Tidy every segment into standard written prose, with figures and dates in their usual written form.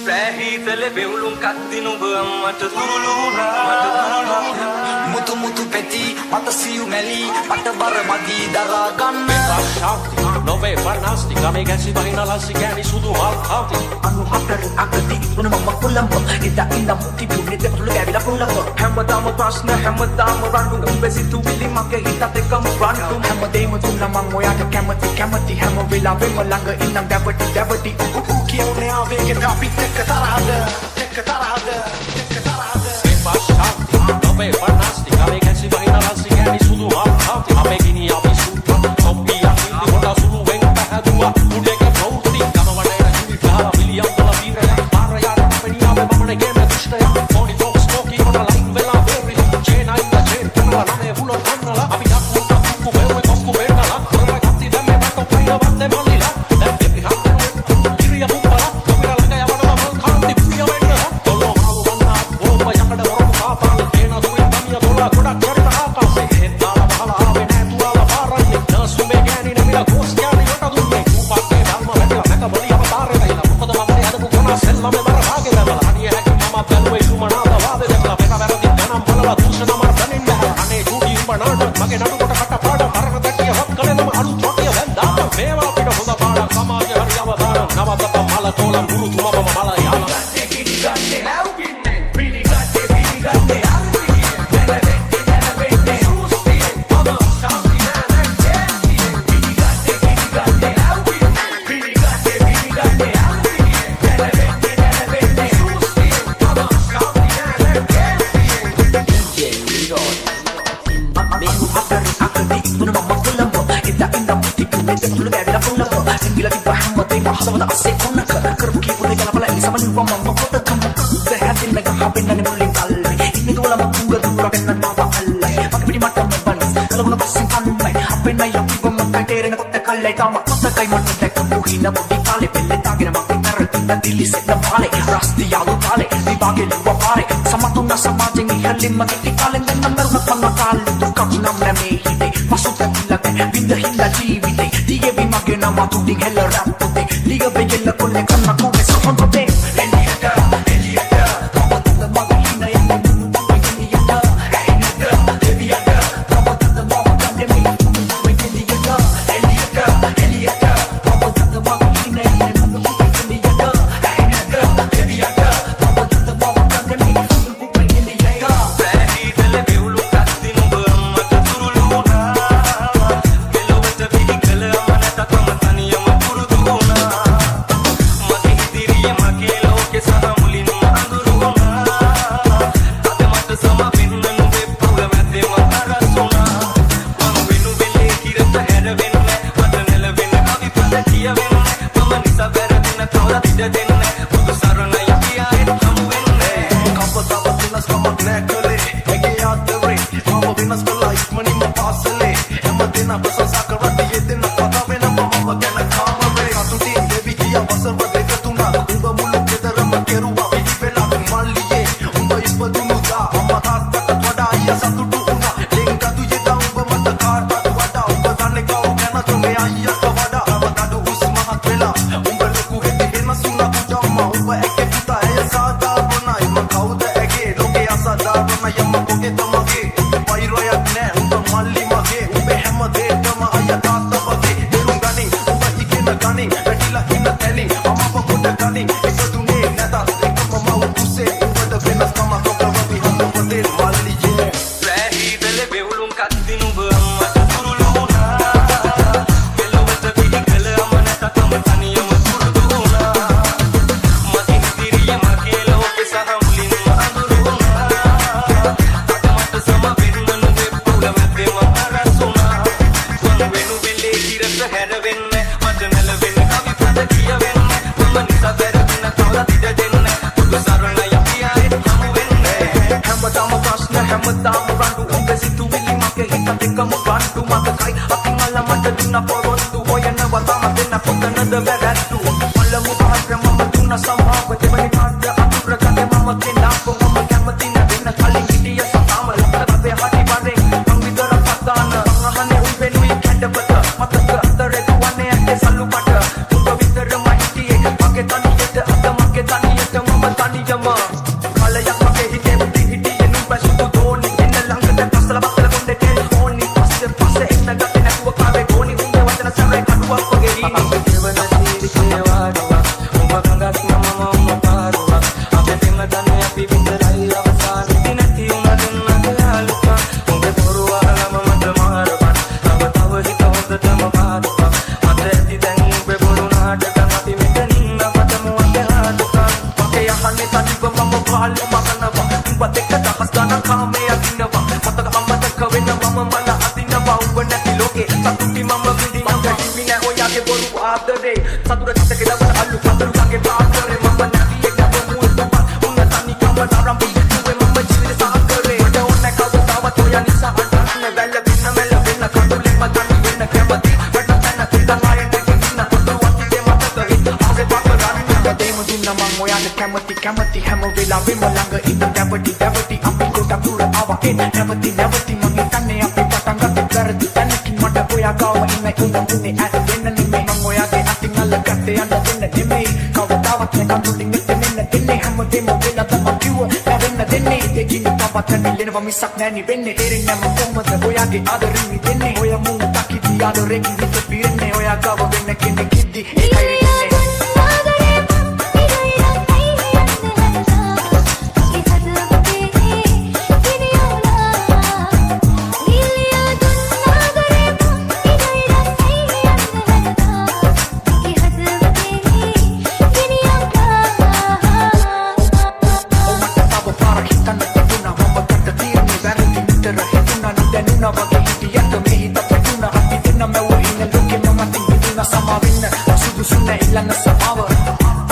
රෑ හීතල වෙවුලුම් කද්දි නුඹ අම්මට තුරුළු වුණා. මුතු මුතු පෙති මත සියු මැලි මට බර මදි දරා ගන්න. ශාන්ති නොවේ වර්ණාස්ති ගමේ ගැසි වහින ලස්සි ගෑණි සුදු මල් කාන්ති. 94 අගති ඉක්මුණ මම කොළඹ එදා ඉඳන් තිබුණේ දෙපතුල ගෑවිලා කොළඹ. හැමදාම ප්‍රශ්න, හැමදාම රණ්ඩු, උඹ සිතුවිලි මගේ හිතත් එක්කම රණ්ඩු. හැමදේම දුන්නා මං ඔයාට කැමති කැමති, හැම වෙලාවෙම ළඟ ඉන්නම් දැවටි දැවටි. ඌ ඌ කියෝනේ ආවේගෙන් අපිත් එක්ක තරහද එක්ක තරහද එක්ක තරහද. එපා ශාන්ති නොවේ වර්ණාස්ති ගමේ ගැසි වහින ලස්සි ගෑණි සුදු මල් කාන්ති. අපේ ගිනි අපි සූත්‍ර තොප්පිය හින්දි හොඳ සුළුවෙන් පැහැදුවා උඩක ප්‍රවෘත්ති. ගම වටේට ජුලි ගහලා විලියම් දල වීරයා පාර යාර පෙනියාවේ මමනේ ගේම දුෂ්ටයා. ෆෝනි ටොක් ස්මෝකි කොට ලයින් වෙලා බේරි චේන් අයින් චේන් කරනවා නමේ හුල කන්නලා අපි දක්කු දක්කු වෙව්වේ කොක්කු වෙන්නලා කරලා කත්ති දැම්මේ මට පයින් වත්තේ මල්ලිලා. දැන් බේබි හම්බෙන්නේ කිරිය පුප්පලා කොපිට ළඟ යවනවා මල් කාන්ති ප්‍රිය වෙන්නලා. තොල්ලෝ මාළු වන්නා බෝම්බ යකඩ වරපු කාපාලේ තේන දුරින් දමිය දොලා ගොඩක් චරිත ආකාශේ එහෙත් දාලා වහලා ආවේ නෑ තුවාල පාරන්නේ. නර්ස් උඹේ ගෑණි නැමිලා ගෝස් ගෑණි යට දුන්නේ ඌපක්කේ බල්ම වැටිලා මැක බොලි අවතාරේ වැහිලා. මොකද මමනේ හදපු කොනා සෙල්ලමේ බර භාගේ දැමලා අඩිය හැකි මම බැලුවේ සුමනාද වාදේ දැකලා පෙර වැරදි ගණන් බලලා දූෂණ මර්ධනින් බහැලා. අනේ චූටි උඹ නාටක මගේ නඩු කොට කට පාඩ පරණ තැටිය හොත් කළේ මම අලුත් රොටිය දැන් දාන්න. මේවා අපිට හොඳ පාඩම් සමාජ හරි අවදානම් නවතප මල කෝලම් ගුරුතුමා මම මල යානම්. 94 අගති ඉක්මුණ මම කොළඹ එදා ඉඳන් තිබුණේ දෙපතුල ගෑවිලා කොළඹ. සිංගිලා තිබ්බ හැමදේම හදවත අස්සේ කොනක කරපු කීප දේ ගලපලා එලිසම ලිව්වා මම පොතක. මොකක්ද හැදෙන්න ගහ පෙන්නන්නේ මුලින් කල්ලේ ඉන්නේ දුවලම කුංග දුර පෙන්නන්න මාව අල්ලයි මගේ පිටි මටම බනිස් කලගුණ පස්සෙන් කන්නයි අපේ නයි අපිව මතයි තේරෙන කොට කල්ලයි තාම මතකයි මට දැකපු හින පොඩි කාලේ පෙල්ලේ තාගෙන මගේ කරකින්න දිලිසෙන්න පාලේ රස්තියාලු කාලේ විභාගේ ලිව්වා පාරේ සමතුන සමාජෙන් ඉහළින්ම කෙටි කාලෙන් දෙන්න මරුණ කන්න කාලේ දුකක් නම් නෑ හිතේ පසුතැවිල්ලක් නෑ විඳ හින්දා ජීවිතේ දිගේ මගේ නම තුඩින් හෙල්ල රැප් පොතේ ලිග වෙගෙල්ල කොල්ලේ කන්න කොමේ සහොඳ එළියට එළියට තව තද මගේ හින යන්නේ මුළු එළියට ඇයිනට දෙවියට තව තද මම ගන්නේ මේ මුළු එළියට එළියට එළියට තව තද මගේ හින යන්නේ මුළු එළියට ඇයිනට දෙවියට තව තද මම ගන්නේ මේ මුළු එළියට. රෑ හීතල වෙවුලුම් කද්දි නුඹ අම්මට තුරුළු වුණා. මෙලොවට බිහි කළ අම නැතත් මම තනියම පුරුදු වුණා. මගේ ඉදිරියේ මගේ ලෝකෙ සහ මුලින්ම අඳුරු වුණා. අද මට සම වෙන්න නුඹේ පවුල මැදේම හරස් වුණා. මං වෙනු වෙලේ කිරට හැරවෙන්නේ මට නැලවෙන්න කවි පද කියවෙන්නේ මම නිසා වැරදෙන කවදාත් ඉඩ දෙන්නේ බුදු සරණයි අපි ආයෙත් හමු වෙන්නේ. කවදාවත් වෙනස්කමක් නෑ කළේ ඇගේ ආදරේ මම වෙනස් කළා ඉක්මනින්ම පාසලේ. හැම දෙනා ප්‍රශංසා කරද්දී ඒ දෙන්න කතා වෙනවා මම ගැන කාමරේ. සතුටින් දෙවි ගියා වසර දෙක තුනක් උඹ මුළු ගෙදරම කෙරුවා පිළිවෙලක්. මල්ලියේ උඹ ඉපදුණු දා අම්මා තාත්තටත් වඩා අයියා සතුටු වුණා. ලෙන්ගතු යෙදා උඹ මට කාටත් වඩා උඹ දන්නේ කවුරු ගැනද මේ අයියාට වඩා. තව දඩු උස් මහත් වෙලා උඹ ලොකු වෙද්දි වෙනස් වුණා කුඩම්මා. උඹ ඇගේ පුතා ඇය සාධාරණයි මං කවුද ඇගේ ලෝකේ අසාධාරණයි අම්මා කොහෙද මගේ වෛරයක් නෑ උඹ මල්ලි මගේ. උඹ හැම දෙයකම අයියා තාත්තා වගේ. තේරුම් ගනින් උඹ ඉගෙන ගනින් වැටිලා ඉන්න තැනින් අම්මව කොට ගනින්. ඉපදුනේ නැතත් එකම මව් කුසේ උඹට වෙනස්කමක් නොකරවි හදවතේ මල්ලියේ. රෑ හීතල වෙවුලුම් කද්දි නුඹ අම්මට තුරුළු වුණා. මෙලොවට බිහි කළ අම නැතත් මම තනියම පුරුදු වුණා. මගේ ඉදිරියේ මගේ ලෝකෙ සහ මුලින්ම අඳුරු වුණා. අද මට සම වෙන්න නුඹේ පවුල මැදේම හරස් වුණා. මං වෙනු වෙලේ කිරට හැරවෙන්නේ මට නැලවෙන්න කවි පද කියවෙන්නේ මම නිසා වැරදෙන කවදාත් ඉඩ දෙන්නේ බුදු සරණයි අපි ආයෙත් හමු වෙන්නේ. හැමදාම ප්‍රශ්න, හැමදාම රණ්ඩු, උඹ සිතුවිලි මගේ හිතත් එක්කම රණ්ඩු. මතකයි අතින් අල්ල මට දුන්න පොරොන්දු හොයනවා තාම දෙන්න කොතනද වැරැද්දු. පළමු පාර මම දුන්න සමාව දෙවනි පාර අතුරගත්තේ මම කෙනාව. මම කැමති නෑ වෙන්න කලින් හිටිය සතාම ළඟ අපේ හරි වරෙන් මං විතරක් ප්‍රධාන. මං අහන්නේ උඹෙනුයි කැඩපත මතක අතරේ දුවන්නේ ඇගේ සල්ලු පට. උඹ විතරම හිටියේ මගේ තනියට අද මගේ තනියට. ජීවිතේ වාඩුවක්. උඹ ගඟක් මම උඹ පාරුවක්. අපේ පෙම දන්නේ අපි විතරයි. අවසානෙදි නැති වුණ දෙන්නගේ යාළුකම්. උඹේ බොරු අහලම මට මාරවන්. තව තව හිත හොඳටම පාරුවක්. මට ඇති දැන් උඹේ බොරු නාටකම්. අපි මෙතනින් නවතමු අපේ හාටකම්. මගේ අහන්නේ තනිව මම පාළු මරනවා. උඹ දෙක දහස් ගණන් කාමයේ අදිනවා. මතක අමතක වෙන මම මල අදිනවා. උඹ නැති ලෝකේ සතුටි මම විඳිනවා. හිමි නෑ ඔයාගේ බොරු ආදරේ. සතුට චිතක දවන අලු පතුරු වගේ පාදරේ. මම නැවියේ නැව මුල් දුපත් උන්න තනිකම නරඹ යුතුවේ මම ජීවිත සාගරේ. මට ඕන කවදාවත් ඔයා නිසා අඬන්න වැළපෙන්න මැලවෙන්න කඳුලෙන්ම තනි වෙන්න කැමති වැඩ තැන හිතන් ආයෙ නැගිටින්න පොදු අතීතේ මතක හිත ආසේ පා කරන්න. හැමදේම දුන්නා මං ඔයාට කැමති කැමති හැම වෙලාවෙම ළඟ ඉඳන් දැවටි දැවටි අපි ගොඩක් දුර ආවා ඒ නැවති නැවති. මං හිතන්නේ අපි පටන් ගත්තේ වැරදි තැනකින්. මට ඔයා ගාව ඉන්න උන උනේ ඈත වෙන්න නෙමෙයි. මං ඔයාගේ අතින් අල්ලගත්තේ යන්න දෙන්න නෙමෙයි. කවදාවත් නෑ කඳුලින් එතෙන්න දෙන්නේ. හැමදේම වෙලා තමන් කිව්ව නෑ වෙන්න දෙන්නේ. දෙකින් තවත් නිලෙනවා මිසක් නෑ නිවෙන්නේ. තේරෙන්නේ නෑ මං කොහොමද ඔයාගේ ආදරෙන් මිදෙන්නේ. ඔය මුණ දකිද්දි ආදරෙකින් හිත පිරෙන්නේ. ඔයා ගාව වෙන කෙනෙක් ඉද්දි ඒකයි රිදෙන්නේ. සාගරේ මං ඉරයි ඇයි යන්න හදලා මගේ හදවතේ ගිනි අවුලා. නිලියා දුන්නාදරේ මං ඉරයි ඇයි යන්න හදලා මගේ හදවතේ ගිනි අවුලා. ඔව්, මට තව පාරක් හිතන්න තිබුණා. මම ගත්ත තීරණේ වැරදි නිතර හිතුණා. නොදැනුණා වගේ හිටියට මේ හිත පැටුණා. අපි දෙන්න මැව්ව ඉන්න ලෝකෙ මම අතින් මිදුණා. සමා වෙන්න සුදුසු නෑ ඉල්ලන්න සමාව.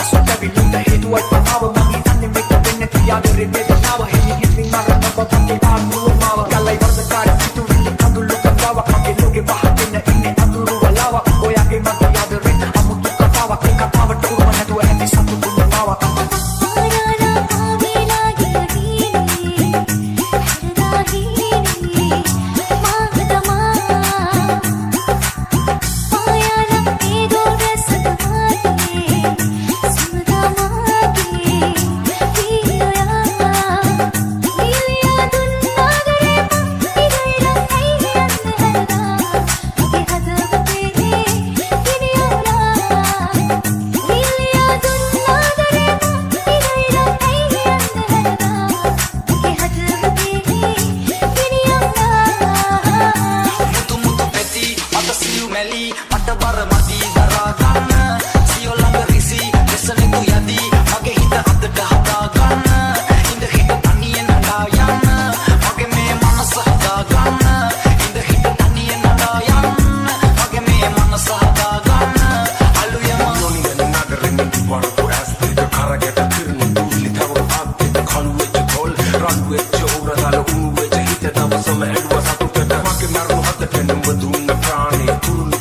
අසුතැවිලිට හේතුවයි පමාව. මං හිතන්නේ මේක වෙන්නේ තියාදරේ වේදනාව. හිමි හිමින් මරන බව වගේ ආනුව මාව. ගලයි වරදකාරී සිතුවිලි කඳුළු ගංගාවක්. මගේ ලෝකෙ වහගෙන ඉන්නේ අඳුරු වලාවක්. ඔයාගේ මගේ ආදරේ අමුතු කතාවක්. ඒ කතාවට උරුම නැතුව ඇති සතුටු මාවක්. ආරාලා ආවිලා ගිය හීනේ හැරදා හීනේ මාහදමා පායාලා ඒ දොර සදමාගේ සුමදා මාගේ වීරයා. නිලියා දුන්නාදරේ මං ඉරයි ඇයි යන්න හදලා මගේ හදවතේ ගිනි අවුලා. නිලියා දුන්නාදරේ මං ඉරයි ඇයි යන්න හදලා මගේ හදවතේ ගිනි අවුලා. මුතු මුතු පෙති මට සියු මැලි මට බර මදි දරා ගන්න. සියෝ ළඟ රිසි ලෙස නෙතු යදි මගේ හිත අතට හදා ගන්න. ඉඳ හිට තනියෙන් නඩා යන්න මගේ මේ මනස හදා ගන්න. ඉඳ හිට තනියෙන් නඩා යන්න මගේ මේ මනස හදා ගන්න අලුයම. නොනිදන නගරෙ නිදි වරපු ඇස් දෙක කරගැට පිරුණු දූවිලි තැවුණු අත් දෙක. කළු වෙච්ච තොල් රළු වෙච්ච උරතල උණු වෙච්ච හිත දවසම ඇඬුවා සතුටට. මගේ මරුණු හදට නුඹ දුන්න ප්‍රාණේ තුරුළු